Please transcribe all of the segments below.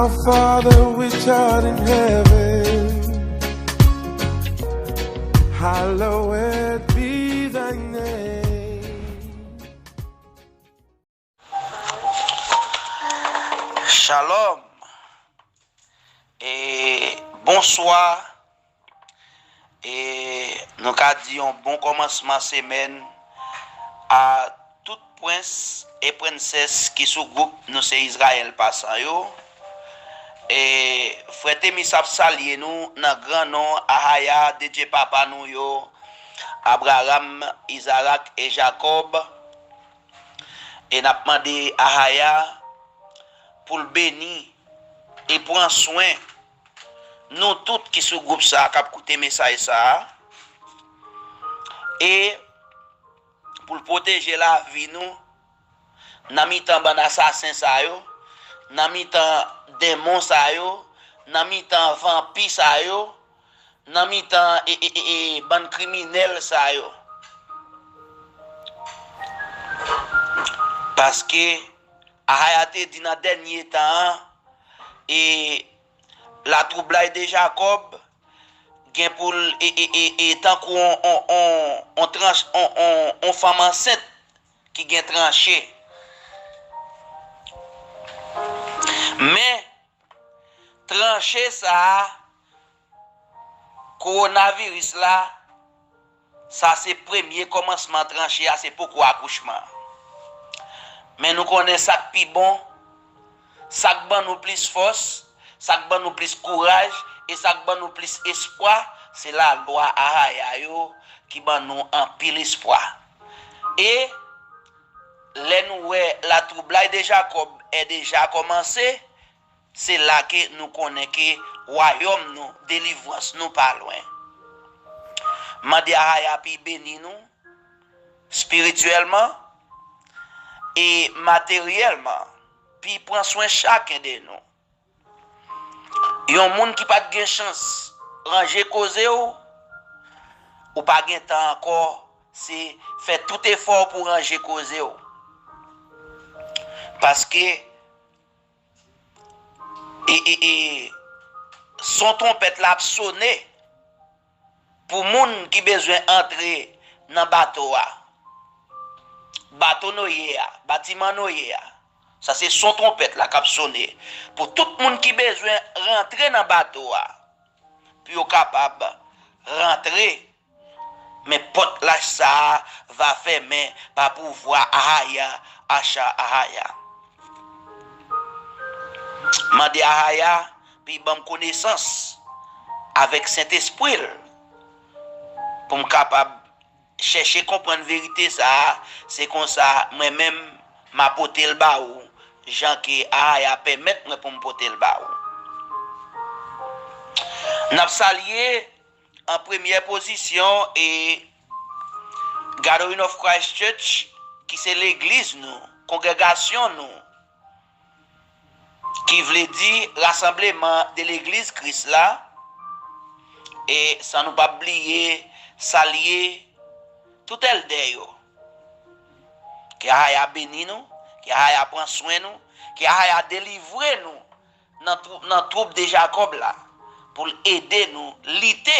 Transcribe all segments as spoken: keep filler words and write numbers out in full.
Our Father which art in heaven, hallowed be thy name. Shalom. E bonswa. E nou ka di yon bon kòmansman semèn a tout prens e prensès ki sou gwoup Nou Se Izrayèl Pasan yo. E frè Temis ap salye nou nan gran non Ahaya de Dye papa nou yo, Abraram, Izarak e Jakòb. E n ap mande Ahaya pou l beni e pran swen nou tout ki sou gwoup sa a k ap koute mesaj sa a. E pou l pwoteje lavi nou nan mitan bann asasen sa yo, nan mitan denmon sa yo, nan mitan vanpi sa yo, nan mitan e, e, e, e, bann kriminèl sa yo. Paske Ahaya te di nan dènye tan an, e latwoublay de Jakòb gen pou l e, e, e, e tankou on, on, on, on tranch, on, on, on fanm ansent ki gen tranche. Men, tranche sa a, kowonaviris la, sa se premye kòmansman tranche a, se poko akouchman. Men nou konnen sa k pi bon, sa k ban nou plis fòs, sa k ban nou plis kouraj, e sa k ban nou plis espwa, se lalwa Ahaya yo ki ban nou anpil espwa. E lè nou wè latwoublay de Jakòb è deja kòmanse, se la ke nou konnen ke wayòm nou, delivrans nou pa lwen. Mande Ahaya pi beni nou, espirityèlman e materyèlman, pi pran swen chaken de nou. Yon moun ki pa t gen chans ranje koze w, ou pa gen tan ankò, se fè tout efò w pou ranje koze w. Paske e, e, e, son twonpèt la ap sone pou moun ki bezwen antre nan bato a. Bato Noye a, batiman Noye a. Sa se son twonpèt la k ap sone pou tout moun ki bezwen rantre nan bato a, pou yo kapab rantre. Men pòt lach sa a va fèmen pa pouvwa Ahaya, Acha Ahaya. Mande Ahaya pou l ban m konesans avèk Sentespri l pou m kapab chèche konprann verite sa a. Se konsa, mwen menm, m a pote l ba ou, jan ke Ahaya pèmèt mwen pou m pote l ba ou. N ap salye an premyè pozisyon e Gathering of Christ Church, ki se legliz nou, kongregasyon nou, ki vle di rasanbleman de legliz Kris la, e san nou pa bliye salye tout èldè yo. Ke Ahaya beni nou, ke Ahaya pran swen nou, ke Ahaya delivre nou nan twou-, nan twoub de Jakòb la, pou l ede nou lite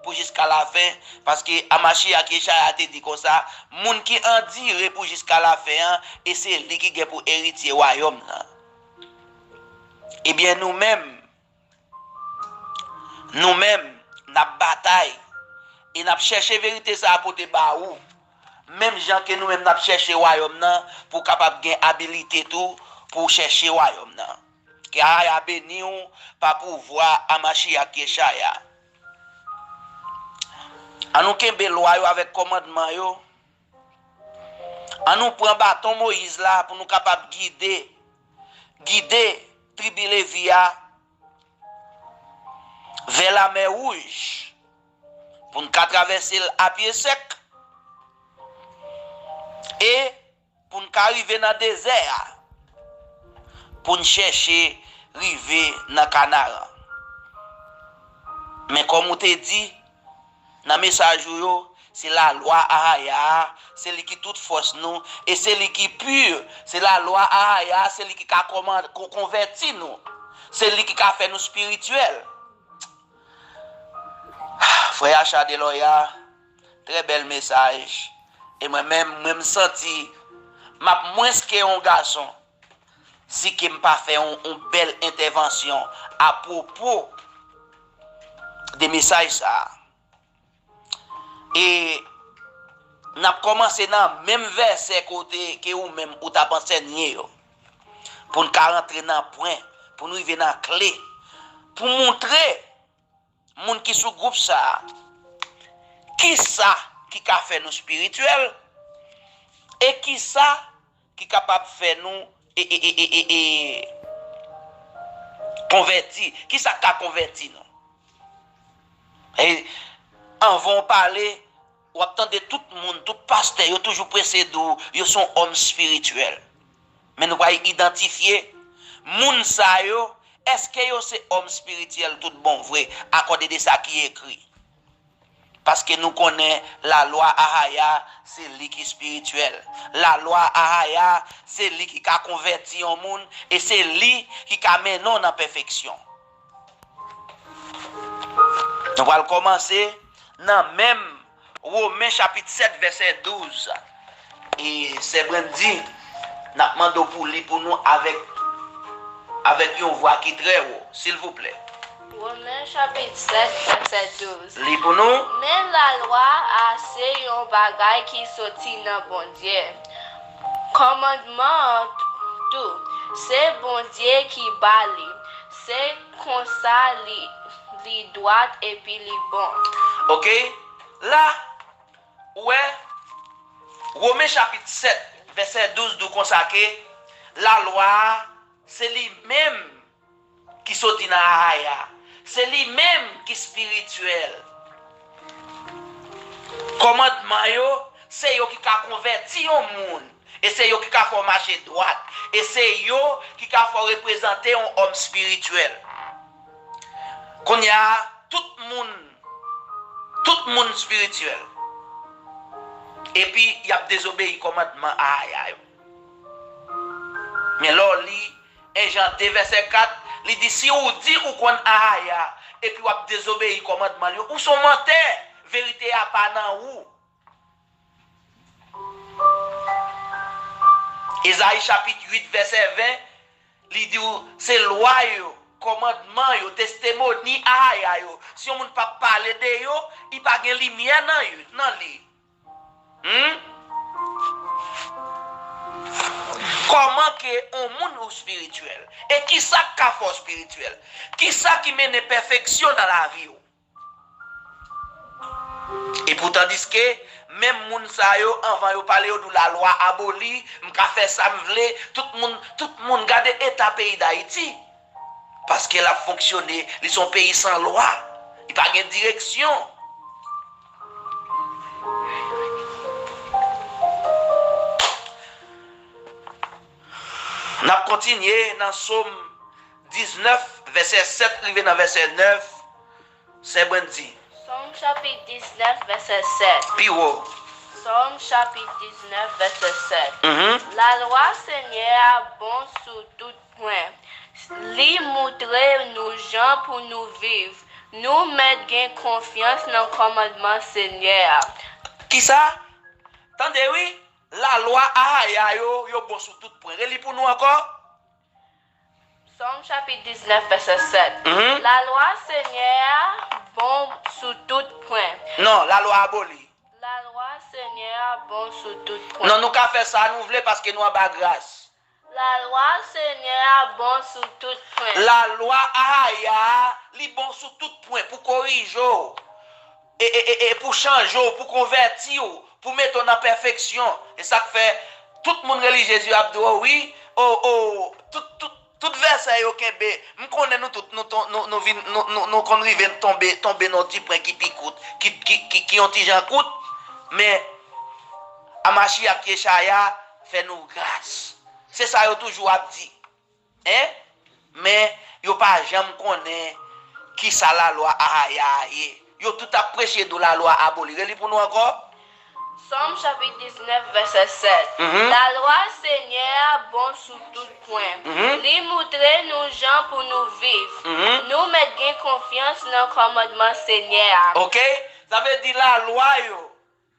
pou jiska lafen, paske Amachiyach Yechaya te di konsa, moun ki andire pou jiska lafen an, e se li ki gen pou eritye wayòm nan. Ebyen, nou menm, nou menm, n ap batay, e n ap chèche verite sa a pote ba ou, menm jan ke nou menm n ap chèche wayòm nan, pou w kapab gen abilite tou pou w chèche wayòm nan. Ke Ahaya beni w pa pouvwa Amachiyach Yechaya. Ann nou kenbe lwa yo avèk kòmandman yo. Ann nou pran baton Moyiz la pou nou kapab gide, gide tribi Levi a vè Lamè Wouj, pou n ka travèse l a pye sèk. E pou n ka rive nan dezè a, pou n chèche rive nan Kanaran. Men kòm ou te di nan mesaj ou yo, se lalwa Ahaya a, se li ki tout fòs nou, e se li ki pi, se lalwa Ahaya a, se li ki ka kòman-, kon-, konvèti nou. Se li ki ka fè nou espirityèl. Frè Achard Deloya, trè bèl mesaj. E mwen menm, mwen m santi m ap mwens ke yon gason si ke m pa fè yon, yon bèl entèvansyon apwopo de mesaj sa a. E n ap kòmanse nan menm vèsè kote ke ou menm ou t ap ansènye yo. Pou n ka rantre nan pwen, pou n rive nan kle. Pou moutre moun ki sou gwoup sa a, kisa ki ka fè nou espirityèl, e kisa ki kapab fè nou e, e, e, e, e, e, konvèti. Kisa k ka konvèti nou? E, anvan w pale, w ap tande tout moun, tout pastè, yo toujou prese di w yo se yon òm espirityèl. Men nou pral idantifye moun sa yo, èske yo se òm espirityèl tout bon vre, akòde de sa ki ekri? Paske nou konnen lalwa Ahaya, se li ki espirityèl. Lalwa Ahaya, se li ki ka konvèti yon moun, e se li ki ka mennen w nan pèfeksyon. Nou pral kòmanse nan menm Women chapit sèt, vèsè douz. E Sè Brandy, n ap mande w pou li pou nou avèk, avèk yon vwa ki trè wo, silvouplè. Women chapit sèt, vèsè douz. Li pou nou. Men lalwa a se yon bagay ki soti nan Bondye. Kòmandman an tou, se Bondye ki ba li. Se konsa li, li dwat epi li bon. Oke? La, ou wè, Women chapit sèt, vèsè douz di w konsa ke lalwa a, se li menm ki soti nan Ahaya. Se li menm ki espirityèl. Kòmandman yo, se yo ki ka konvèti yon moun. E se yo ki ka fè w mache dwat. E se yo ki ka fè w reprezante yon òm espirityèl. Kounye a, tout moun, tout moun espirityèl. Epi, y ap dezobeyi kòmandman Ahaya yo. Men lè w li en Jan de vèsè kat, li di, si ou di ou konn Ahaya, epi w ap dezobeyi kòmandman l yo, ou se yon mantè, verite a pa nan ou. Ezayi chapit uit, vèsè ven, li di w, se lwa yo, kòmandman yo, testimony Ahaya yo. Si yon moun p ap pale de yo, li pa gen limyè nan yo, nan li. Hmm? Kòman ke yon moun ou espirityèl? E kisa k ka fè w espirityèl? Kisa ki mennen pèfeksyon nan lavi w? E poutan, diske menm moun sa yo, anvan yo pale, yo di w lalwa aboli, m ka fè sa m vle, tout moun, tout moun, gade eta peyi Dayiti. Paske l ap fonksyone, li se yon peyi san lwa. Li pa gen direksyon. N ap kontinye nan Sòm diznèf, vèsè sèt rive nan vèsè nèf. Sè Brandy. Sòm chapit diznèf, vèsè sèt. Pi wo. Sòm chapit diznèf, vèsè sèt. Mhm. Lalwa Senyè a bon sou tout pwen. Li moutre nou jan pou nou viv. Nou mèt gen konfyans nan kòmandman Senyè a. Kisa? Tande wi, lalwa Ahaya yo, yo bon sou tout pwen. Reli pou nou ankò. Sòm chapit diznèf, vèsè sèt. Mhm. Lalwa Senyè a bon sou tout pwen. Non, lalwa aboli. Lalwa Senyè a bon sou tout pwen. Non, nou ka fè sa nou vle paske nou anba gras. Lalwa Senyè a bon sou tout pwen. Lalwa Ahaya a, li bon sou tout pwen pou korije w. E, e, e, e pou chanje w, pou konvèti w, pou mete w nan pèfeksyon. E sa k fè tout moun relijyez yo ap di w, wi, o, o, tout, tout, tout vèsè yo kenbe. M konnen nou tout, nou, ton- nou, nou vin, nou, nou, nou konn rive tonbe, tonbe nan yon ti pwen ki pi kout, ki, ki, ki, ki yon ti jan kout. Men, Amachiyach Yechaya fè nou gras. Se sa yo toujou ap di. En? Men, yo pa janm konnen kisa lalwa Ahaya a ye. Yo tout ap preche di w lalwa aboli. Reli pou nou ankò. Sòm chapit diznèf, vèsè sèt. Mhm. Lalwa Senyè a bon sou tout pwen. Mhm. Li moutre nou jan pou nou viv. Nou mèt gen konfyans nan kòmandman Senyè a. Oke? Sa vle di lalwa yo,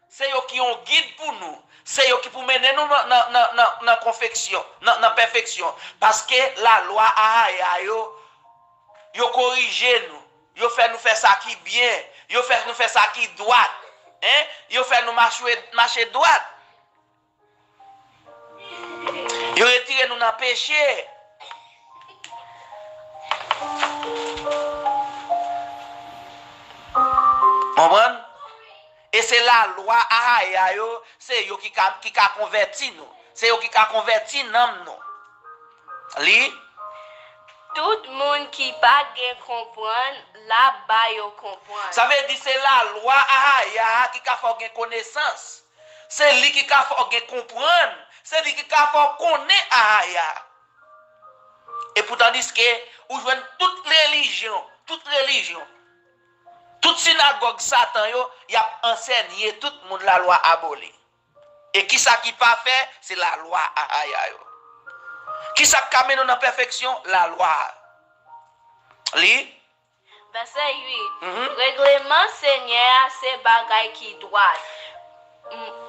se yo ki yon gid pou nou. Se yo ki pou mennen nou nan, nan, nan, nan, nan konfeksyon, nan, nan pèfeksyon. Paske lalwa Ahaya yo, yo korije nou. Yo fè nou fè sa ki byen. Yo fè nou fè sa ki dwat. Hein? Yo fè nou mache, mache dwat. Yo retire nou nan peche. Konprann? E se lalwa Ahaya yo, se yo ki ka, ki ka konvèti nou. Se yo ki ka konvèti nanm nou. Li. Tout moun ki pa gen konprann, l ap ba yo konprann. Sa vle di se lalwa Ahaya a ki ka fè w gen konesans. Se li ki ka fè w gen konprann. Se li ki ka fè w konnen Ahaya. E pou tandiske ou jwenn tout relijyon, tout relijyon, tout sinagòg Satan yo, y ap ansènye tout moun lalwa aboli. E kisa ki pafè? Se lalwa Ahaya yo. Kisa k ka mennen w nan pèfeksyon? Lalwa a. Li. Vèsè uit. Regleman Senyè a se bagay ki dwat. M-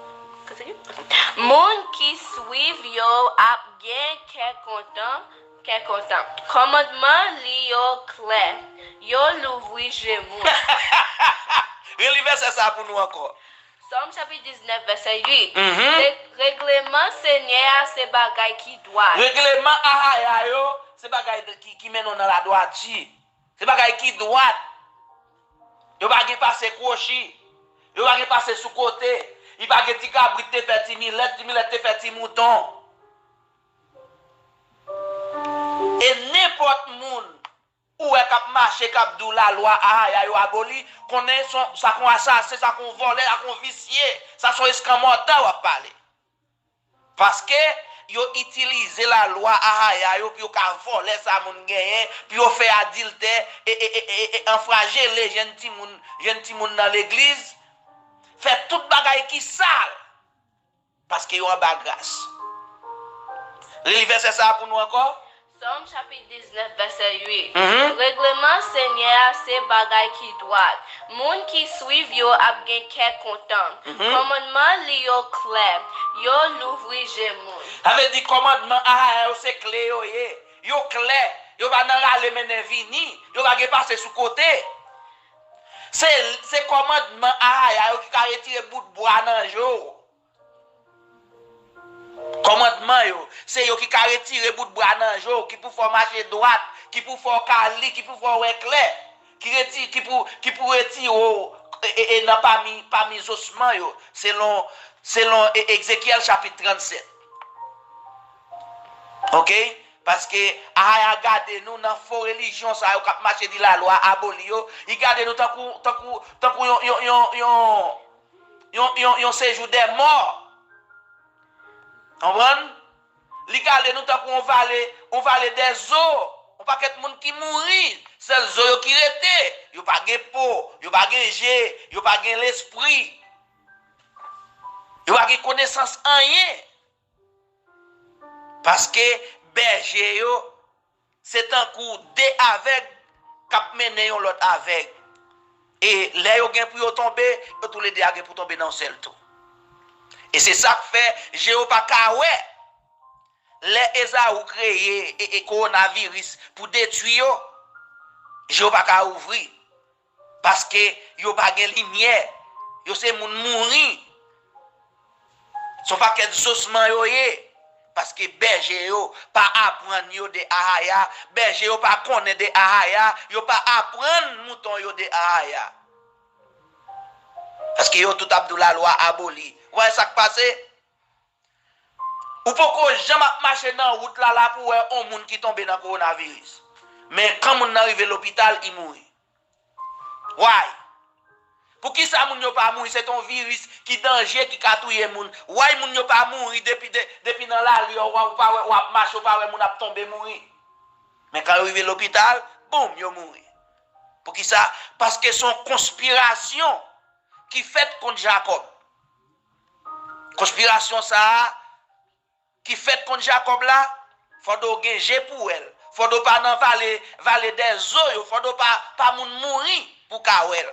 Moun ki swiv yo ap gen kè kontan, kè kontan. Kòmandman li yo klè, yo louvri je moun. Reli vèsè sa pou nou ankò. Sòm chapit diznèf, vèsè uit. Re- Regleman Senyè a se bagay ki dwat. Regleman Ahaya yo, se bagay de- ki, ki mennen w nan ladwati. Se bagay ki dwat. Yo pa gen pase kwochi. Yo pa gen pase sou kote. Li pa gen ti kabrit te fè ti milèt, ti milèt te fè ti mouton. E nenpòt moun ou wè k ap mache, k ap di w lalwa Ahaya yo aboli, konnen se yon, sa k yon asasen, sa k yon vòlè, sa k yon visye, sa se yon eskanmòtè w ap pale. Paske yo itilize lalwa Ahaya yo pou yo ka vòlè sa moun genyen, pou yo fè adiltè, e, e, e, e, e anfrajele jèn timoun, jèn timoun nan legliz, fè tout bagay ki sal. Paske yo anba gras. Reli vèsè sa a pou nou ankò. Sòm chapit diznèf, vèsè uit. Regleman Senyè a se bagay ki dwat. Moun ki swiv yo ap gen kè kontan. Kòmandman li yo klè. Yo louvri je moun. Sa vle di kòmandman Ahaya yo se kle yo ye. Yo klè. Yo pa nan rale mennen vini. Yo pa gen pase sou kote. Se, se kòmandman Ahaya yo ki ka retire bout bwa nan je w. Kòmandman yo, se yo ki ka retire bout bwa nan je w, ki pou fè w mache dwat, ki pou fè w ka li, ki pou fè w wè klè, ki reti-, ki pou, ki pou retire w, e, e, e nan pami, pami zosman yo, selon, selon, e, Ezekyèl chapit trannsèt. Oke? Paske Ahaya gade nou nan fo relijyon sa yo k ap mache di lalwa aboli yo, li gade nou tankou, tankou, tankou yon, yon, yon, yon, yon, yon, yon sejou dè mò. Konprann? Li gade nou tankou yon vale, yon vale dè zo. Yon pakèt moun ki mouri. Sèl zo yo ki rete. Yo pa gen po, yo pa gen je, yo pa gen lespri. Yo pa gen konesans anyen. Paske bèje yo, se tankou de avèg k ap mennen yon lòt avèg. E lè yo gen pou yo tonbe, yo toulede a gen pou tonbe nan yon sèl tou. E se sa k fè je yo pa ka wè. Lè Ezawu kreye e, e kowonaviris pou detwi yo, je yo pa ka ouvri. Paske yo pa gen limyè. Yo se moun mouri. Se yon pakèt zosman yo ye. Paske bèje yo pa aprann yo de Ahaya. Bèje yo pa konnen de Ahaya. Yo pa aprann mouton yo de Ahaya. Paske yo tout ap di w lalwa aboli. Ou wè sa k pase? Ou poko janm ap mache nan wout la la pou wè on moun ki tonbe nan kowonaviris. Men kan moun nan rive lopital, li mouri. Why? Poukisa moun yo pa mouri? Se t on viris ki danje, ki ka touye moun. Why moun yo pa mouri depi, de, depi nan lari a, w, w pa wè, w ap mache, w pa wè moun ap tonbe mouri. Men kan yo rive lopital, boum, yo mouri. Poukisa? Paske se yon konspirasyon ki fèt kont Jakòb. Konspirasyon sa a ki fèt kont Jakòb la, fòdwe w gen je pou wè l, Fòdopa nan vale, vale dèzo yo, Fòdopa pa moun mouri pou ka wè l.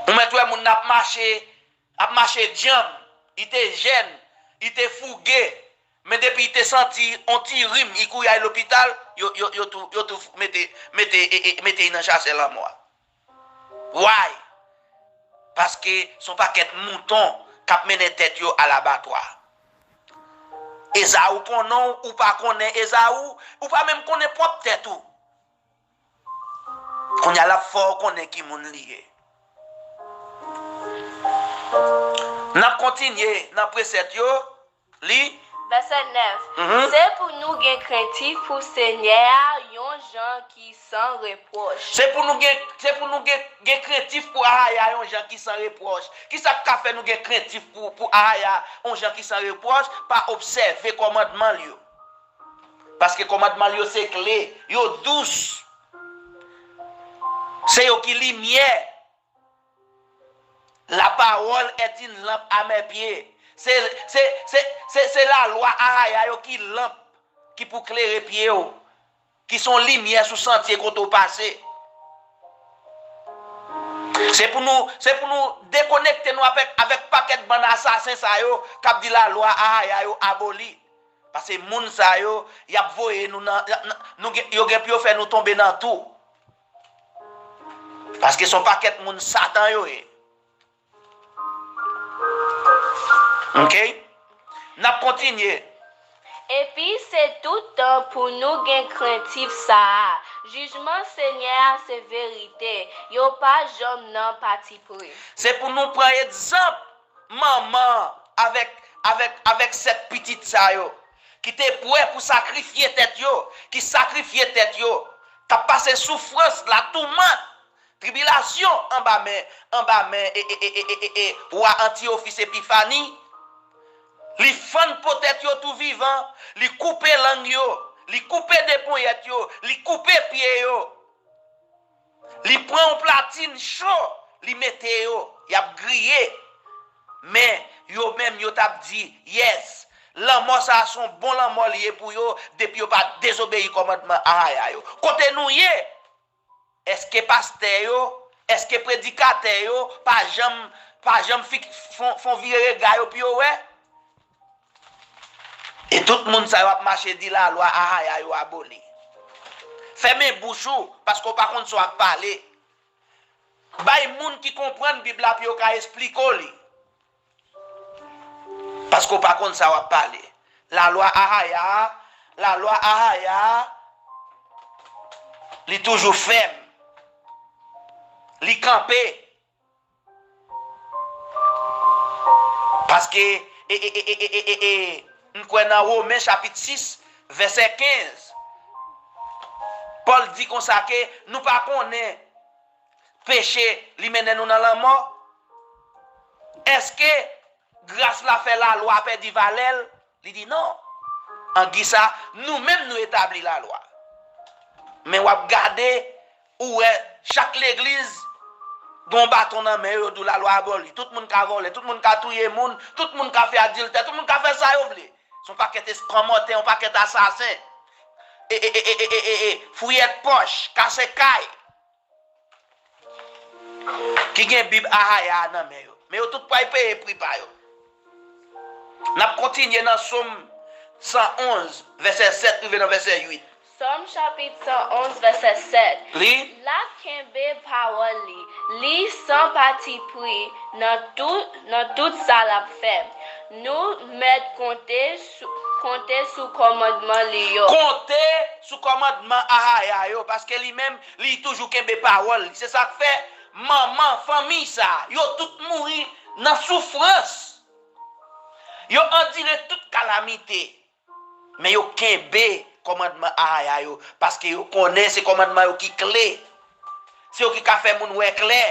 Ou mèt wè moun nan ap mache, ap mache djanm, li te jèn, li te fouge, men depi li te santi on ti rim, li kouri al lopital, yo, yo, yo tou, yo tou mete, mete, e, e, mete li nan chasè lanmò a. Why? Paske se yon pakèt mouton k ap mennen tèt yo al abatwa. Ezaou konnen w, ou pa konnen Ezaou, ou pa menm konnen pwòp tèt ou. Kounye a l ap fè w konnen ki moun li ye. N ap kontinye nan presèt yo. Li. Vèsè nèf. Mhm. Se pou nou gen krentif pou Senyè a yon jan ki san repwòch. Se pou nou gen, se pou nou gen, gen krentif pou Ahaya yon jan ki san repwòch. Kisa k ka fè nou gen krentif pou, pou Ahaya yon jan ki san repwòch? Pa obsève kòmandman l yo. Paske kòmandman l yo se kle, yo dous. Se yo ki limyè. La parole est une lampe à mes pieds. Se, se, se, se, se lalwa Ahaya yo ki lanp ki pou klere pye w, ki se yon limyè sou santye kote w pase. Se pou nou, se pou nou dekonekte nou avèk, avèk pakèt bann asasen sa yo k ap di lalwa Ahaya yo aboli. Paske moun sa yo, y ap voye nou nan, nan, nan, nou gen, yo gen pou yo fè nou tonbe nan tou. Paske se yon pakèt moun Satan yo ye. Ok? N ap kontinye. Epi se tout tan pou nou gen krentif sa a. Jijman Senyè a se verite, yo pa janm nan patipri. Se pou nou pran egzanp manman an avèk, avèk, avèk sèt pitit sa yo, ki te prè pou sakrifye tèt yo, ki sakrifye tèt yo, k ap pase soufrans, latoumant, tribilasyon anba men, anba men e, e, e, e, e, e, e, wa Antiyofis Epifani. Li fann po tèt yo tou vivan, li koupe lang yo, li koupe de ponyèt yo, li koupe pye yo. Li pran yon platin cho, li mete yo, y ap griye. Men, yo menm, yo t ap di, yes, lanmò sa a se yon bon lanmò li ye pou yo, depi yo pa dezobeyi kòmandman Ahaya yo. Kote nou ye? Èske pastè yo, èske predikatè yo pa janm, pa janm fik-, fon, fon vire rega yo pou yo wè? E tout moun sa yo ap mache di lalwa Ahaya yo aboli. Fèmen bouch ou, paske w pa konn sa w ap pale. Bay moun ki konprann Bib la pou yo ka esplike w li. Paske w pa konn sa w ap pale. Lalwa Ahaya a, lalwa Ahaya a, li toujou fèm. Li kanpe. Paske, e, e, e, m kwè nan Women chapit sis, vèsè kenz, Pòl di konsa ke nou pa konnen peche li mennen nou nan lanmò? Èske gras la fè lalwa pèdi valè l? Li di non. Angi sa, nou menm nou etabli lalwa. Men w ap gade, ou wè, chak legliz gen yon baton nan men yo, yo di w lalwa aboli. Tout moun ka vòlè, tout moun ka touye moun, tout moun ka fè adiltè, tout moun ka fè sa yo vle. Se yon pakèt eskanmòtè, yon pakèt asasen. E, e, e, e, e, e, e, e, fouyèt pòch, kase kay. Ki gen Bib Ahaya a nan men yo. Men yo tout pral peye pri pa yo. N ap kontinye nan Sòm san onz, vèsè sèt rive nan vèsè uit. Sòm chapit san onz, vèsè sèt. Li. L ap kenbe pawòl li. Li san patipri nan tout, nan tout sa l ap fè. Nou mèt konte sou, konte sou kòmandman li yo. Konte sou kòmandman Ahaya yo, paske li menm, li toujou kenbe pawòl li. Se sa k fè manman fanmi sa a, yo tout mouri nan soufrans. Yo andire tout kalamite. Men yo kenbe kòmandman Ahaya yo, paske yo konnen se kòmandman yo ki kle. Se yo ki ka fè moun wè klè.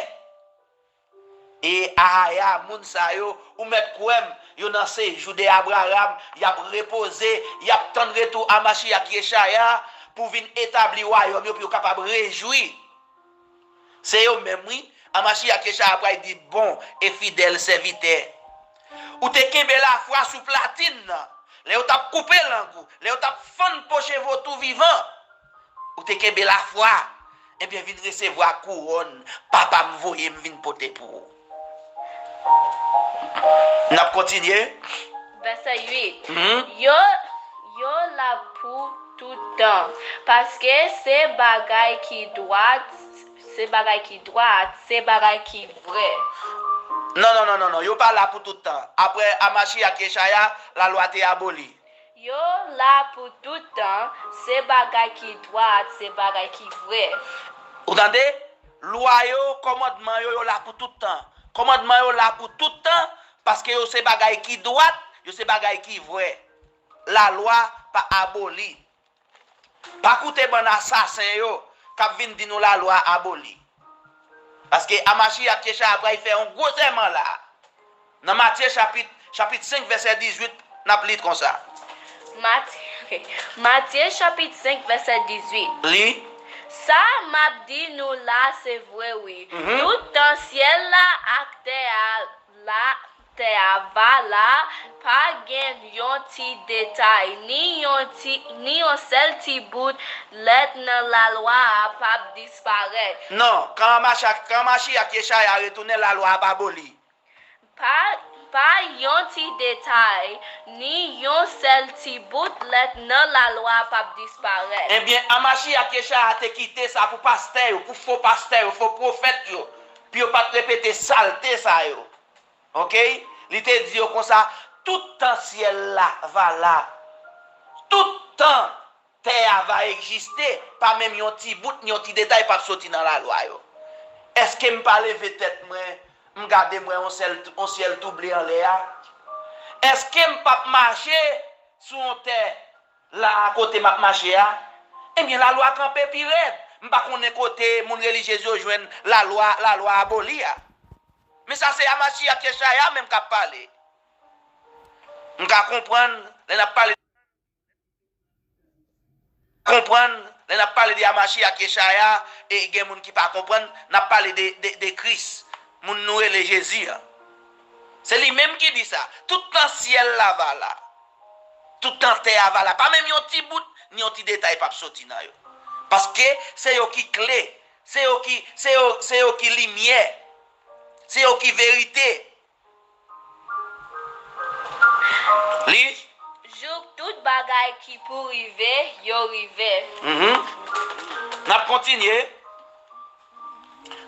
E Ahaya, moun sa yo, ou mèt kwè m, yo nan sejou de Abraram, y ap repoze, y ap tann retou a Machiach Yechaya pou vin etabli wayòm yo, pou yo kapab rejwi. Se yo menm, wi. A Machiach Yechaya pral di, bon e fidèl sèvitè. Ou te kenbe lafwa sou platin nan, Lè yo t ap koupe lang ou, lè yo t ap fann po cheve w tou vivan, ou te kenbe lafwa, ebyen, vin resevwa kouwòn Papa m voye m vin pote pou ou. N ap kontinye. Vèsè uit. Mhm. Yo, yo la pou tout tan, paske se bagay ki dwat, se bagay ki dwat, se bagay ki vre. Non, non, non, non, non. Yo pa la pou tout tan. Apre Amashi ak Yechaya, lalwa te aboli. Yo la pou tout tan, se bagay ki dwat, se bagay ki vre. Ou tande? Lwa yo, kòmandman yo, yo la pou tout tan. Kòmandman yo la pou tout tan, paske yo se bagay ki dwat, yo se bagay ki vre. Lalwa pa aboli. Pa koute bann asasen yo k ap vin di nou lalwa aboli. Paske Amashi ak Yechaya pral fè yon gwo sèman la. Nan Matye chapit, chapit senk, vèsè dizuit, n ap li konsa. Matye, ok. Matye chapit senk, vèsè dizuit. Li. Sa m ap di nou la, se vre, wi. Mhm. Tout tan syèl la ak tè a la, tè a va la, pa gen yon ti detay, ni yon ti, ni yon sèl ti bout lèt nan lalwa a p ap disparèt. Non, kan Amashi ak, kan Amashi ak Yechaya retounen, lalwa a p aboli. Pa, pa yon ti detay, ni yon sèl ti bout lèt nan lalwa a p ap disparèt. Ebyen, Amashi ak Yechaya te kite sa pou pastè yo, pou fo pastè yo, fo pwofèt yo, pou yo pa t repete salte sa yo. Oke? Li te di yo konsa, tout tan syèl la va la, tout tan tè a va egziste, pa menm yon ti bout, ni yon ti detay p ap soti nan lalwa yo. Èske m pa leve tèt mwen, m gade m wè yon sèl, yon syèl tou ble anlè a? Èske m p ap mache sou yon tè la a kote m ap mache a? Ebyen, lalwa kanpe pi rèd. M pa konnen kote moun relijyez yo jwenn lalwa, lalwa aboli a. Men sa se Amashi ak Yechaya menm k ap pale. M ka konprann lè n ap pale, konprann lè n ap pale de Amashi ak Yechaya, e gen moun ki pa konprann, n ap pale de, de, de Kris, moun nou rele Jezi a. Se li menm ki di sa. Tout tan syèl la va la, tout tan tè a va la, pa menm yon ti bout, ni yon ti detay p ap soti nan yo. Paske se yo ki kle, se yo ki, se yo, se yo ki limyè, se yo ki verite. Li. Jouk tout bagay ki pou rive, yo rive. Mhm. N ap kontinye.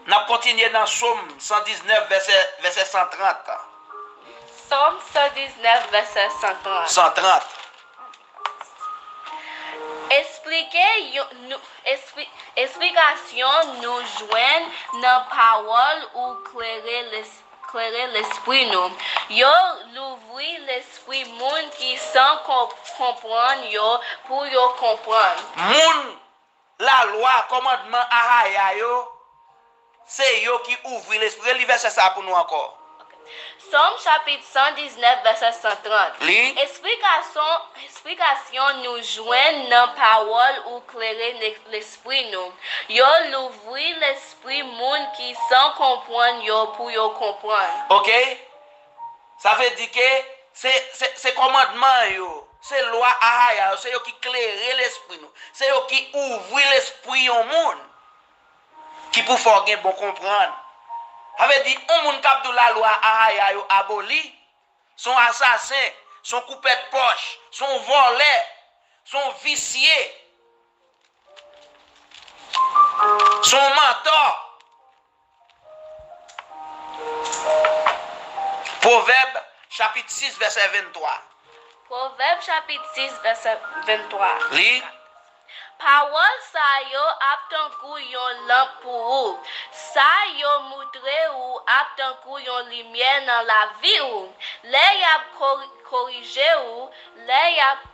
N ap kontinye nan Sòm san diznèf, vèsè, vèsè san trant. Sòm san diznèf, vèsè san trant. San trant. Esplike yo, nou, espli-, esplikasyon nou jwenn nan pawòl ou klere les-, klere lespri nou. Yo louvri lespri moun ki san kon-, konprann yo pou yo konprann. Moun lalwa, kòmandman Ahaya yo, se yo ki ouvri lespri. Reli vèsè sa a pou nou ankò. Sòm chapit san diznèf, vèsè san trant. Li. Esplikasyon, esplikasyon nou jwenn nan pawòl ou klere ne-, lespri nou. Yo louvri lespri moun ki san konprann yo pou yo konprann. Oke? Sa vle di ke se, se, se kòmandman yo, se lwa Ahaya yo, se yo ki klere lespri nou, se yo ki ouvri lespri yon moun ki pou fè w gen bon konprann. Sa vle di, yon moun k ap di w lalwa Ahaya yo aboli, se yon asasen, se yon koupèt pòch, se yon vòlè, se yon visye, se yon mantò. Pwovèb, chapit sis, vèsè venntwa. Pwovèb, chapit sis, vèsè venntwa. Li. Pawòl sa yo ap tankou yon lanp pou ou. Sa yo moutre ou ap tankou yon limyè nan lavi ou. Lè y ap kori-, korije ou, lè y ap,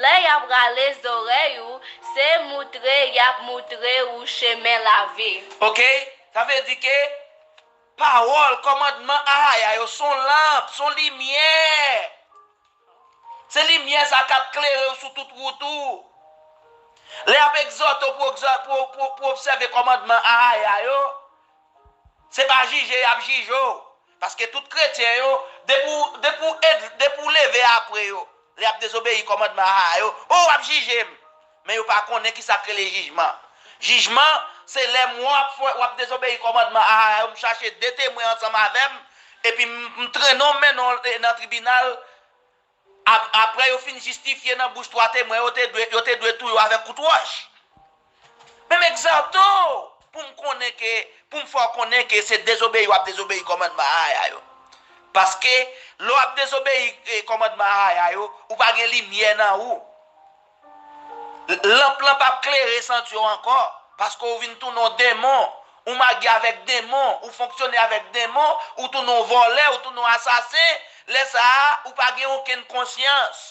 lè y ap rale zòrèy ou, se moutre y ap moutre ou chemen lavi. Oke? Sa vle di ke pawòl, kòmandman Ahaya yo, se yon lanp, se yon limyè. Se limyè sa k ap klere w sou tout wout ou. Lè y ap egzòte w pou, egzò-, pou, pou, pou obsève kòmandman Ahaya yo, se pa jije y ap jije w. Paske tout kretyen yo, depi w, depi w ed-, depi w leve apre yo, Lè y ap dezobeyi kòmandman Ahaya yo, o, w ap jije m. Men yo pa konnen ki sa k rele jijman. Jijman, se lè m wè w ap fè, w ap dezobeyi kòmandman Ahaya yo, m chache de temwen ansanm avè m, epi m, m trennen w, m mennen w nan tribinal. Ap-, apre yo fin jistifye nan bouch twa temwen, yo te dwe, yo te dwe touye w avèk kout wòch. Men m egzòte w pou m konnen ke, pou m fè w konnen ke se dezobeyi w ap dezobeyi kòmandman Ahaya yo. Paske lè w ap dezobeyi, eh, kòmandman Ahaya yo, ou pa gen limyè nan ou. Lanp lan p ap klere santi w ankò, paske w vin tounen yon demon, ou mage avèk demon, ou fonksyone avèk demon, ou tounen yon vòlè, ou tounen yon asasen. Lè sa a, ou pa gen okenn konsyans.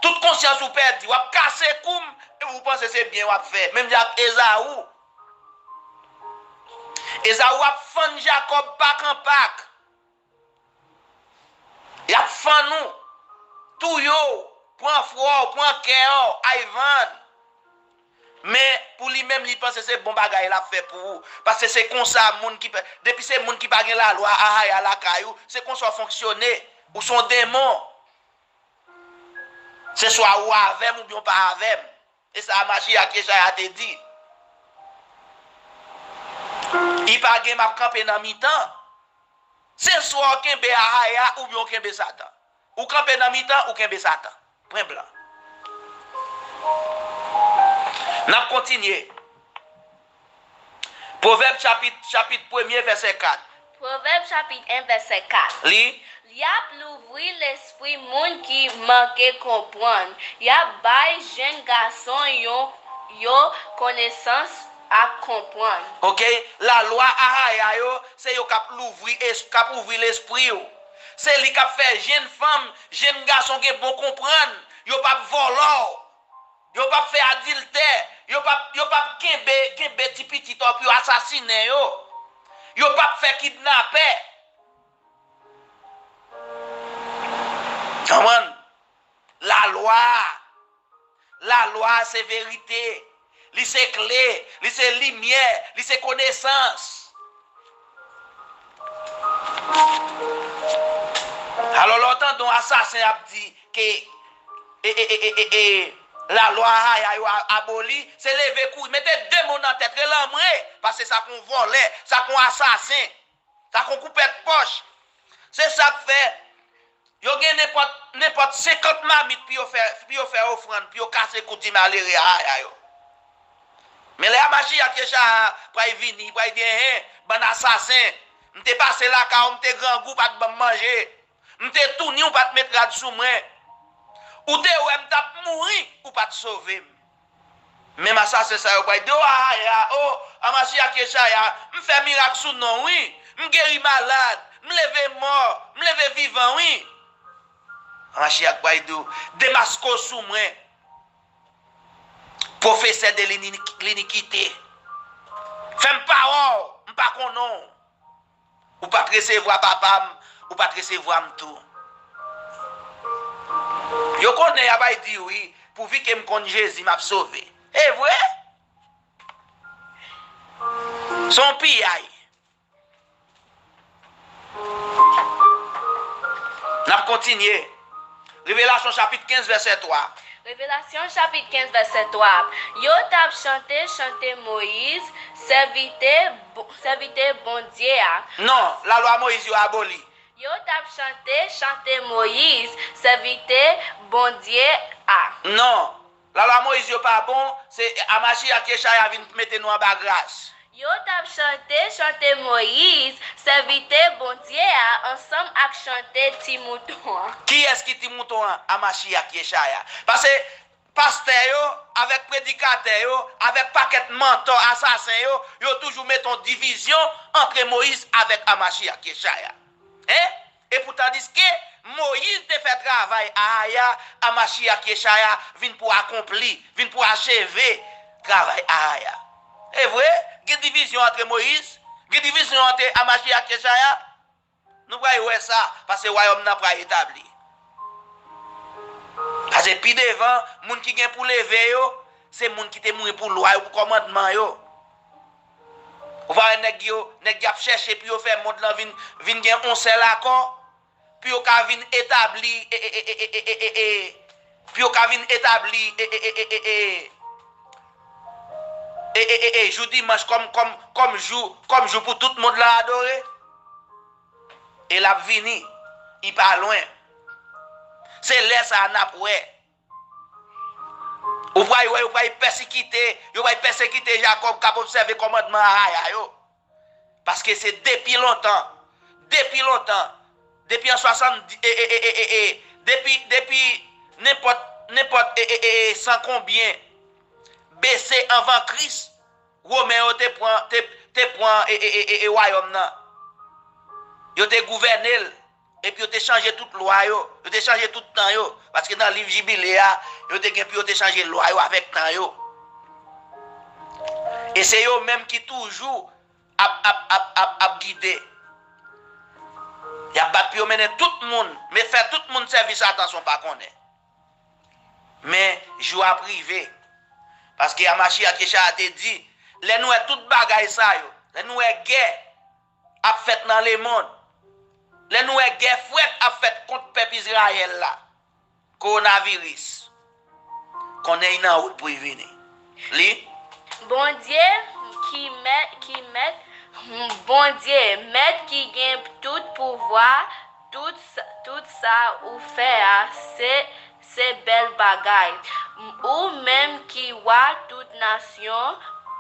Tout konsyans ou pèdi, w ap kase kou m, epi ou panse se byen w ap fè. Menm jan ak Ezaou. Ezaou ap fann Jakòb pak an pak. Y ap fann ou, touye w, pran fwa w, pran kè w, ay vann. Men, pou li menm, li panse se bon bagay l ap fè pou ou. Paske se konsa moun ki pa, depi se moun ki pa gen lalwa Ahaya lakay ou, se konsa w fonksyone. Ou se yon demon. Se swa ou avè m oubyen w pa avè m. E sa Mashiach Yeshaya te di. Li pa gen m ap kanpe nan mitan. Se swa w kenbe Ahaya oubyen w kenbe Satan. Ou kanpe nan mitan, ou kenbe Satan. Pwen blan. N ap kontinye. Pwovèb chapit, chapit premye, vèsè kat. Pwovèb chapit en, vèsè kat. Li. Y ap louvri lespri moun ki manke konprann. Y ap bay jenn gason yon, yo konesans ak konprann. Oke, lalwa Ahaya yo, se yo k ap louvri es-, k ap ouvri lespri w. Se li k ap fè jenn fanm, jenn gason gen bon konprann. Yo p ap vòlò w. Yo p ap fè adiltè. Yo p ap, yo p ap kenbe, kenbe ti pitit ou pou yo asasinen yo. Yo p ap fè kidnapè. Konprann? Lalwa. Lalwa se verite. Li se kle. Li se limyè. Li se konesans. Alò, lè w tande yon asasen ap di ke, e, e, e, e, e, e, lalwa Ahaya yo a-, aboli, se leve kouri. Mete de men w nan tèt, rele anmwe, paske sa k yon vòlè, sa k yon asasen, sa k yon koupèt pòch. Se sa k fè, yo gen nenpòt, nenpòt senkant mamit pou yo fè, pou yo fè ofrann, pou yo kase kou di malere Ahaya yo. Men lè a Mashiach Yeshaya pral vini, li pral di, enhen, bann asasen, m te pase lakay ou, m te grangou, ou pa t ban m manje. M te touni, ou pa t met rad sou mwen. Ou te wè m t ap mouri, ou pa t sove m. Menm asasen sa yo pral di, o Ahaya, o, a Mashiach Yeshaya, m fè mirak sou non w, wi. M geri malad, m leve mò, m leve vivan, wi. A Mashiach pral di w, demaske w sou mwen, pwofesè de lini-, linikite. Fè m pa wè w, m pa konnen w. Ou pa t resevwa papa m, ou pa t resevwa m tou. Yo konnen y ap al di wi, pouvi ke m konn Jezi, m ap sove. E vre? Se yon piyay. N ap kontinye. Revelasyon chapit kenz, vèsè twa. Revelasyon chapit kenz, vèsè twa. Yo t ap chante chante Moyiz, sèvitè Bo-, sèvitè Bondye a. Non, lalwa Moyiz yo aboli. Yo t ap chante chante Moyiz, sèvitè Bondye a. Non, lalwa Moyiz yo pa bon, se a Mashiach Yeshaya vin mete nou anba gras. Yo t ap chante chante Moyiz, sèvitè Bondye a, ansanm ak chante Ti Mouton an. Kiyès ki Ti Mouton an? A Mashiach Yeshaya. Paske pastè yo, avèk predikatè yo, avèk pakèt mantò asasen yo, yo toujou mete yon divizyon antre Moyiz avèk a Mashiach Yeshaya. Hein? E pou tandiske Moyiz te fè travay Ahaya, a Mashiach Yeshaya vin pou akonpli, vin pou acheve travay Ahaya. E vre, gen divizyon antre Moyiz, gen divizyon antre a Mashiach Yeshaya. Nou pral wè sa, paske wayòm nan pral etabli. Paske pi devan, moun ki gen pou leve yo, se moun ki te mouri pou lwa yo, pou kòmandman yo. Ou pa wè nèg yo, nèg y ap chèche pou yo fè mond lan vin, vin gen yon sèl akò? pou yo ka vin etabli, e, e, e, e, e, e, e, e, pou yo ka vin etabli, e, e, e, e, e, e, e, e, e, jou dimanch kòm, kòm, kòm jou, kòm jou pou tout mond lan adore. E l ap vini, li pa lwen. Se lè sa a n ap wè. Ou pral wè, yo pral pèsekite, yo pral pèsekite Jakòb k ap obsève kòmandman Ahaya yo. Paske se depi lontan, depi lontan, depi an swasanndis, e, e, e, e, e, e, depi, depi nenpòt, nenpòt, e, e, e, e, san konbyen B C anvan Kris, Women yo te pran, te, te pran, e, e, e, e, e, wayòm nan. Yo te gouvène l, epi yo te chanje tout lwa yo, yo te chanje tout tan yo. Paske nan liv Jibile a, yo te gen pou yo te chanje lwa yo avèk tan yo. E se yo menm ki toujou ap, ap, ap, ap, ap gide. Y ap bat pou yo mennen tout moun, men fè tout moun sèvis a tan san w pa konnen. Men jou ap rive. Paske Amachiyach Yechaya te di, lè nou wè tout bagay sa yo, lè nou wè gè ap fèt nan lemonn, lè nou wè gè frèt ap fèt kont pèp Izrayèl la, kowonaviris, konnen li nan wout pou li vini. Li. Bondye ki mèt, ki mèt, Bondye mèt ki gen tout pouvwa, tout, sa- tout sa ou fè a, se, se bèl bagay. Ou menm ki wa tout nasyon,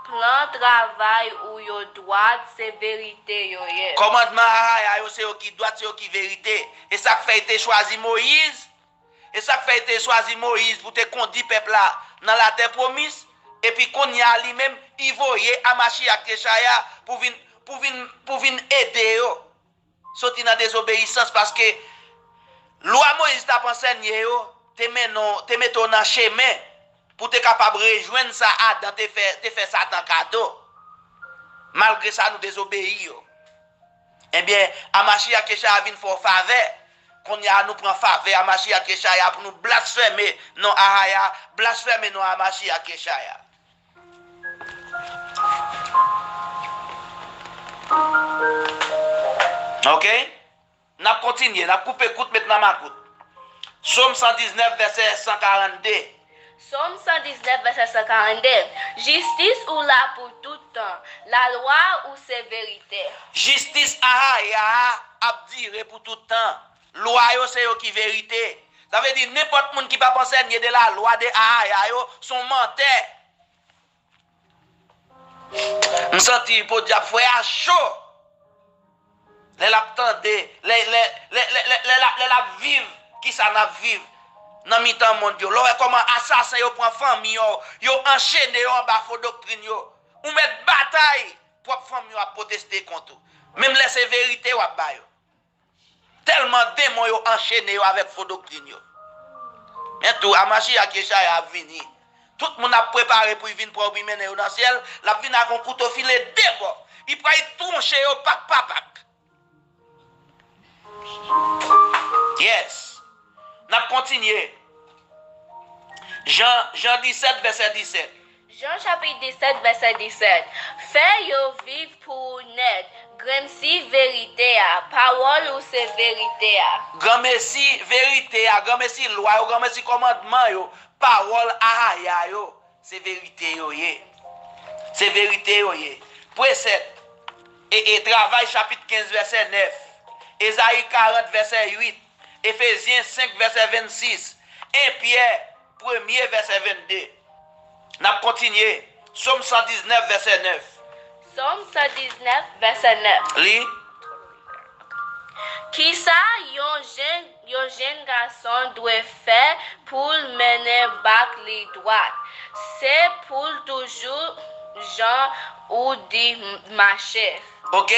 plan travay ou yo dwat, se verite yo ye. Kòmandman Ahaya yo, se yo ki dwat, se yo ki verite. E sa k fè l te chwazi Moyiz. E sa k fè l te chwazi Moyiz pou te kondi pèp la nan latè pwomiz. Epi kounye a li menm, li voye Amachiyach Yechaya pou vin, pou vin, pou vin ede yo soti nan dezobeyisans, paske lwa Moyiz t ap ansèye yo te mennen w, te mete w nan chemen pou w te kapab rejwenn sa Adan te fè, te fè Satan kado, malgre sa nou dezobeyi yo. Ebyen, Amachiyach Yechaya vin fè w favè. Kounye a nou pran favè Amachiyach Yechaya pou nou blasfeme non Ahaya, blasfeme non Amachiyach Yechaya. Ok? N ap kontinye, n ap koupe kout, met nan makout. Sòm san diznèf, vèsè san karannde. Sòm san diznèf, vèsè san karannde. Jistis ou la pou tout tan. Lalwa ou se verite. Jistis Ahaya a ap dire pou tout tan. Lwa yo se yo ki verite. Sa vle di, nenpòt moun ki p ap ansèye de lalwa de Ahaya yo, se yon mantè. M santi podyab frè a cho. Lè l ap tande, lè, lè, lè, lè, lè, lè l ap, lè l ap viv, kisa n ap viv nan mitan mond yo. Lè w wè kòman asasen yo pran fanmi yo, yo anchene yo anba fo doktrin yo. Ou mèt batay, pwòp fanmi yo ap pwoteste kont ou. Menm lè se verite w ap ba yo. Tèlman demon yo anchene yo avèk fo doktrin yo. Men tou, Amachiyach Yechaya ap vini. Tout moun ap prepare pou l vin pran yo, pou l mennen yo nan syèl. L ap vin ak yon kouto file de bò. Li pral twonche yo pak pa pak. Yes. N ap kontinye. Jan, Jan disèt, vèsè disèt. Jan chapit disèt, vèsè disèt. Fè yo viv pou ou nèt. Granmesi verite a. Pawòl ou se verite a. Granmesi verite a. Granmesi lwa yo. Granmesi kòmandman yo. Pawòl Ahaya yo. Se verite yo ye. Se verite yo ye. Presèp. E, e, Travay chapit kenz, vèsè nèf. Ezayi karant, vèsè uit. Efezyen senk, vèsè vennsis. En Pyè premye, vèsè vennde. N ap kontinye. Sòm san diznèf, vèsè nèf. Sòm san diznèf, vèsè nèf. Li. Kisa yon jenn, yon jenn gason dwe fè pou l mennen bak li dwat? Se pou l toujou jan ou di m- mache. Ok?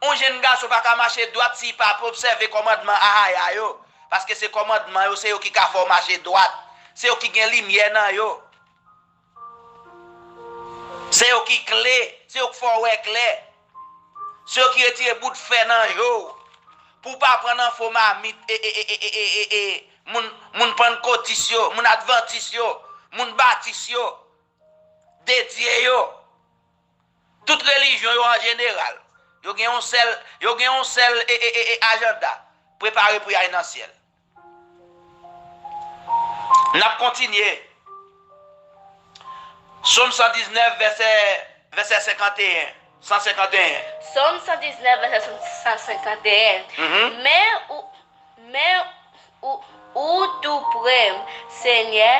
Yon jenn gason pa ka mache dwat si l pa obsève kòmandman Ahaya yo. Paske se kòmandman yo, se yo ki ka fè w mache dwat. Se yo ki gen limyè nan yo. Se yo ki kle, se yo k fè w wè klè. Se yo ki retire bout fè nan je w. Pou w pa pran nan fo mamit, e, e, e, moun, moun pannkotis yo, moun advantis yo, moun batis yo, dedye yo. Tout relijyon yo an jeneral, yo gen yon sèl, yo gen yon sèl, e, e, e, e, ajanda. prepare pou y al nan syèl. N ap kontinye. Sòm san diznèf, vèsè, vèsè senkanteyen, san senkanteyen. Sòm san diznèf, vèsè san senkanteyen. Mhm. Men ou, men ou, ou tou pre, Senyè,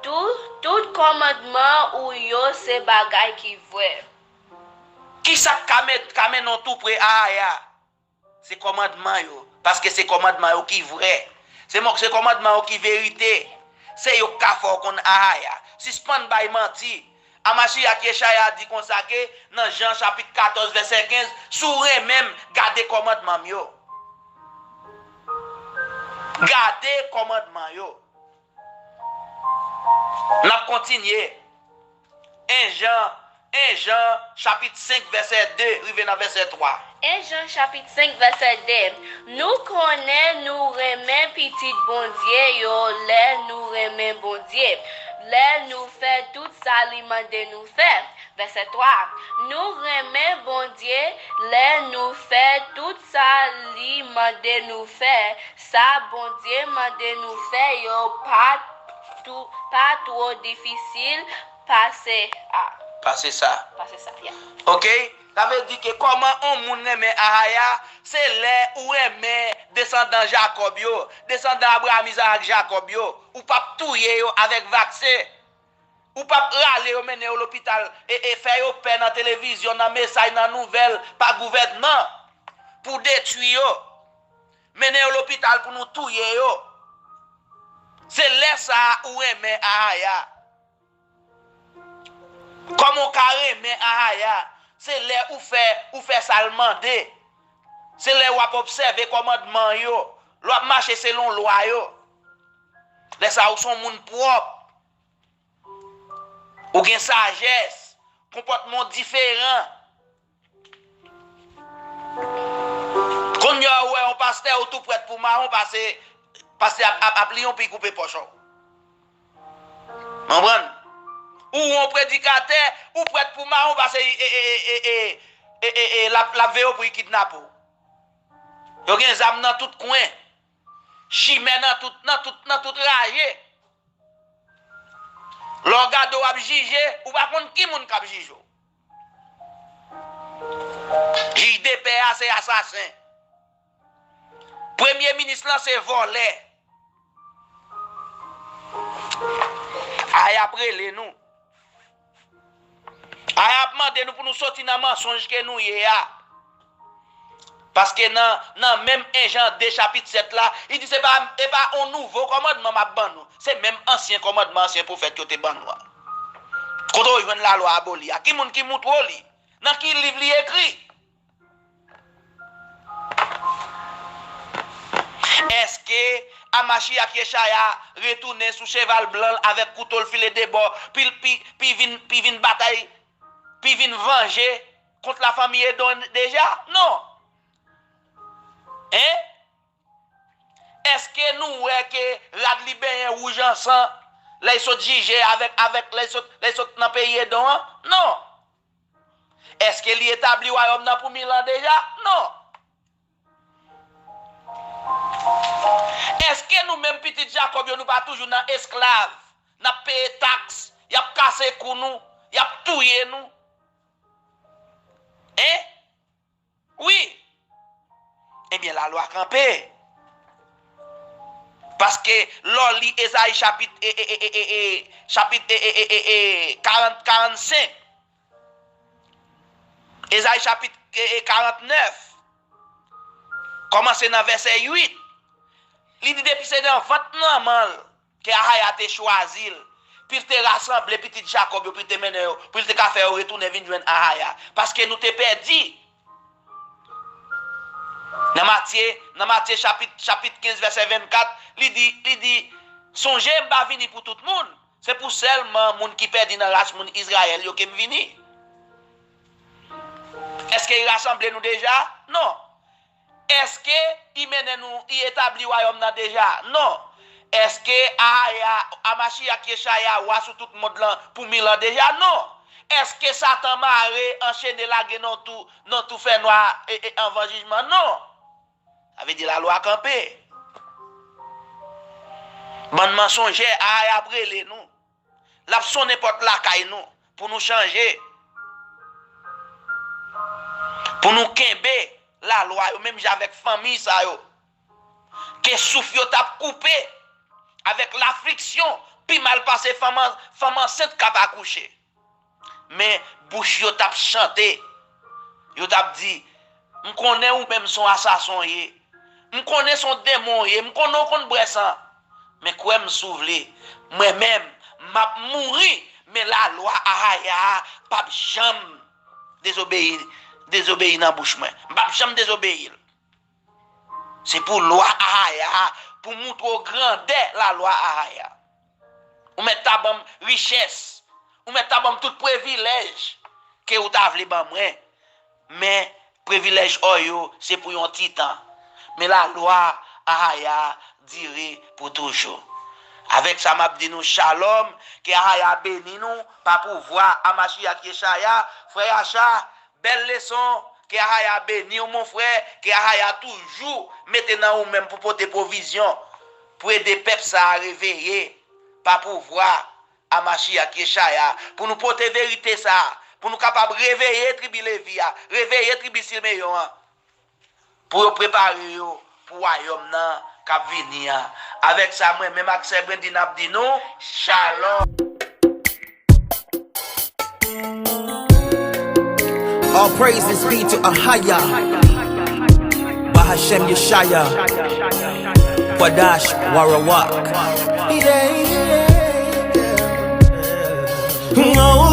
tout, tout kòmandman ou yo se bagay ki vrè. Kisa k ka met, ka mennen w tou pre Ahaya? Se kòmandman yo, paske se kòmandman yo ki vrè. Se mò, se kòmandman yo ki verite. Se yo k ka fè w konn Ahaya. Sispann bay manti. Amachiyach Yechaya di konsa ke nan Jan chapit katòz vèsè kenz, "Si w renmen m, gade kòmandman m yo." Gade kòmandman yo. N ap kontinye. En Jan, en Jan, chapit senk, vèsè de, rive nan vèsè twa. En Jan, chapit senk, vèsè de. Nou konnen nou renmen pitit Bondye yo lè nou renmen Bondye, lè nou fè tout sa li mande nou fè. Vèsè twa. Nou renmen Bondye lè nou fè tout sa li mande nou fè. Sa Bondye mande nou fè yo pa tou, pa twò difisil pase a. Pase sa. Pase sa, ya. Oke? Sa vle di ke kòman on moun renmen Ahaya, se lè ou renmen desandan Jakòb yo, desandan Abraram, Izarak, Jakòb yo. Ou p ap touye yo avèk vaksen. Ou p ap rale yo, mennen yo lopital, e, e fè yo pè nan televizyon, nan mesaj, nan nouvèl, pa gouvènman, pou detwi yo. Mennen yo lopital pou nou touye yo. Se lè sa a ou renmen Ahaya. Kòman w ka renmen Ahaya? Se lè ou fè, ou fè sa l mande. Se lè w ap obsève kòmandman yo, lè w ap mache selon lwa yo. Lè sa a ou se yon moun pwòp. Ou gen sajès, konpòtman w diferan. Kounye a ou wè yon pastè, ou tou prèt pou mawon, pase, pase ap, ap, ap li yon pi koupe pòch ou. Konprann? Ou yon predikatè, ou prèt pou mawon, pase e, e, e, l ap, l ap veye w pou y kidnape w. Yo gen zam nan tout kwen. Chimè nan tout, nan tout, nan tout raje. Lè w gade w ap jije, ou pa konn ki moun k ap jije w. Jij de pè a se asasen. Premye minis lan se vòlè. Ay ap rele nou. Ay ap mande nou pou nou soti nan mansonj ke nou ye a. Paske nan, nan menm en Jan de chapit sèt la, li di se pa, e pa on nouvo kòmandman m ap ban nou. Se menm ansyen kòmandman ansyen pwofèt yo te ban nou an. Kote w jwenn lalwa aboli a? Ki moun ki moutre w li? Nan ki liv li ekri? Èske Amachiyach Yechaya retounen sou cheval blan l avèk kouto l file de bò, pi, pi, pi vin, pi vin batay, pi vin vanje kont lafanmi Edon deja? Non. Hein? Èske nou wè ke rad li benyen wouj an san lè l sot jije avèk, avèk, lè l sot, lè l sot nan peyi Edon an? Non. Èske li etabli wayòm nan pou mil an deja? Non. Èske nou menm pitit Jakòb yo, nou pa toujou nan esklav? N ap peye taks, y ap kase kou nou, y ap touye nou. Hein? Wi. Ebyen, lalwa kanpe. Paske lè w li Ezayi chapit, e, e, e, e, e, e, chapit, e, e, e, e, e, karant, karannsenk, Ezayi chapit, e, e, karantnèf, kòmanse nan vèsè uit, li di depi se nan vant manman l ke Ahaya te chwazi l, pou l te rasanble pitit Jakòb yo, pou l te mennen yo, pou l te ka fè yo retounen vin jwenn Ahaya. Paske nou te pèdi. Nan Matye, nan Matye chapit, chapit kenz, vèsè vennkat, li di, li di, sonje m pa vini pou tout moun. Se pou sèlman moun ki pèdi nan ras moun Izrayèl yo ke m vini. Èske l rasanble nou deja? Non. Èske li mennen nou, li etabli wayòm nan deja? Non. Èske Ahaya, Amachiyach Yechaya wa sou tout mond lan pou mil an deja? Non. Èske Satan mare, anchene, lage nan tou, nan tou fènwa, e, e, anvan jijman? Non. Sa vle di lalwa kanpe. Bann mansonjè, Ahaya ap rele nou. L ap sonnen pòt lakay nou pou nou chanje. Pou nou kenbe lalwa yo, menm jan avèk fanmi sa yo. Ke souf yo t ap koupe avèk lafliksyon, pi mal pase fanm an-, fanm ansent k ap akouche. Men bouch yo t ap chante. Yo t ap di, "M konnen ou menm se yon asasen w ye. M konnen se yon denmon w ye. M konnen w konn bwè san. Men kwè m si w vle. Mwen menm, m ap mouri, men lalwa Ahaya a p ap janm dezobeyi, dezobeyi nan bouch mwen. M p ap janm dezobeyi l." Se pou lwa Ahaya a, pou montre w grandè lalwa Ahaya. Ou mèt ta ban m richès. Ou mèt ta ban m tout privilèj ke ou ta vle ban mwen. Men, privilèj ò yo, se pou yon ti tan. Men lalwa Ahaya dire pou toujou. Avèk sa, m ap di nou shalom, ke Ahaya beni nou, pa pouvwa a Mashiach Yeshaya, frè Yacha, bèl leson, ke Ahaya beni w, mon frè, ke Ahaya toujou mete nan ou menm pou pote pwovizyon, pou ede pèp sa a reveye, pa pouvwa a Mashiach Yeshaya, pou nou pote verite sa a, pou nou kapab reveye tribi Levi a, reveye tribi Simeyon an, pou yo prepare yo pou wayòm nan k ap vini an. Avèk sa, mwen menm ak sè Brendin ap di nou, shalom. All praises be to Ahaya, Bahashem Yeshaya, Kwadash Warawak. Yeah, yeah, yeah.